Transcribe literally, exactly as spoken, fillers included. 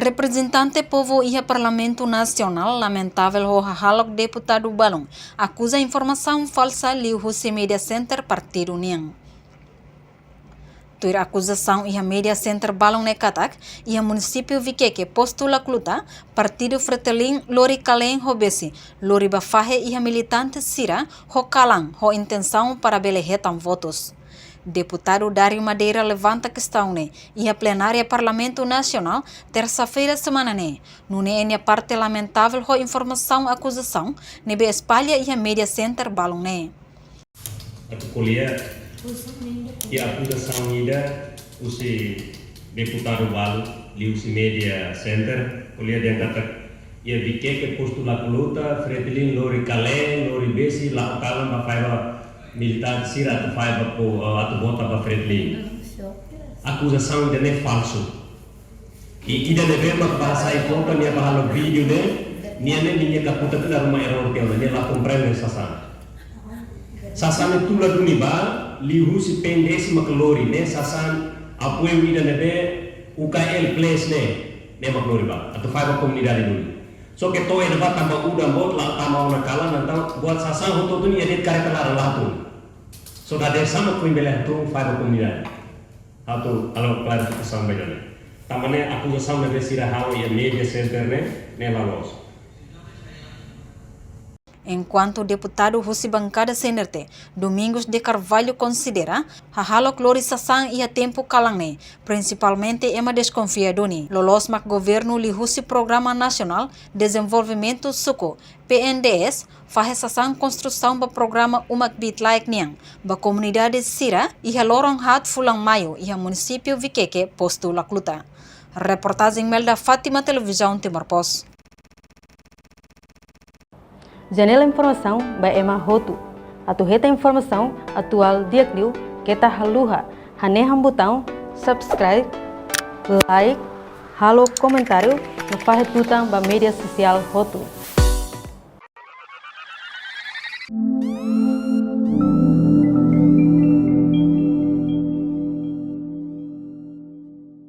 Reprezentante povu iha Parlamentu Nasionál lamentavel ho hahalok deputadu balun akuza informasaun falsa liuhusi media center partidu nian. Tuir akuzasaun iha media center balun ne'e katak, iha munisípiu Viqueque, postu Lacluta, partidu Fretilin lori kaleen ho besi, lori ba fahe iha militante sira ho kalan, ho intensaun para bele hetan votus. Deputadu Dário Madeira levanta kestaun ne'e iha plenária Parlamentu Nasionál, tersa-feira semana ne'e, nune'e nia parte lamentavel ho informasaun akuzasaun ne'ebé espalla iha media center balun ne'e. Atu ko'alia, iha akuzasaun ida husi deputadu balu liuhusi media center, ko'alia dehan katak iha Viqueque, postu Lacluta, Fretilin lori kaleen, lori besi, la'o kalan ba fahe ba militante sira atu fahe ba po, eh, atu vota ba Fretilin. Akuzasaun ida-ne'e falsu. I ida-ne'ebé mak bá hasai foto, nia bá halo vídeo ne'e, nia ne'e nia kakutak tiha ona, error tiha ona, nia la komprende sasán. Sasán ne'e tula duni ba liuhusi P N D S mak lori, ne'e sasán apoiu ida ne'ebé U K L plus ne'e, ne'e mak lori ba atu fahe ba komunidade duni. Só ke to'o iha ne'ebá tanba udan boot, la tama ona kalan, entaun buat sasán hotu-hotu ne'e iha de'it karreta laran la hatún. Só dadeer-saan mak foin bele hatún fahe ba komunidade. Atu halo klarifikasaun ba ida-ne'e. Tanba ne'e akuzasaun ne'ebé sira halo iha media center ne'e, ne'e la loos. Enkuantu deputadu husi bankada C N R T, Domingos de Carvalho, konsidera hahalok lori sasán iha tempu kalan ne'e, prinsipalmente ema deskonfia duni. Loloos mak governu liuhusi Programa Nasionál Dezenvolvimentu Suku, P N D S, fahe sasán konstrusaun ba programa uma kbiit-laek nian ba komunidade sira iha loron haat fulan Maiu iha munisípiu Viqueque, postu Lacluta. Reportajen Melda Fátima, Televizaun Timor Post. Janela informasaun ba ema hotu. Atu hetan informasaun atuál di'ak liu, keta haluha hanehan butaun subscribe, like, halo komentáriu no fahe tutan ba media sosiál hotu.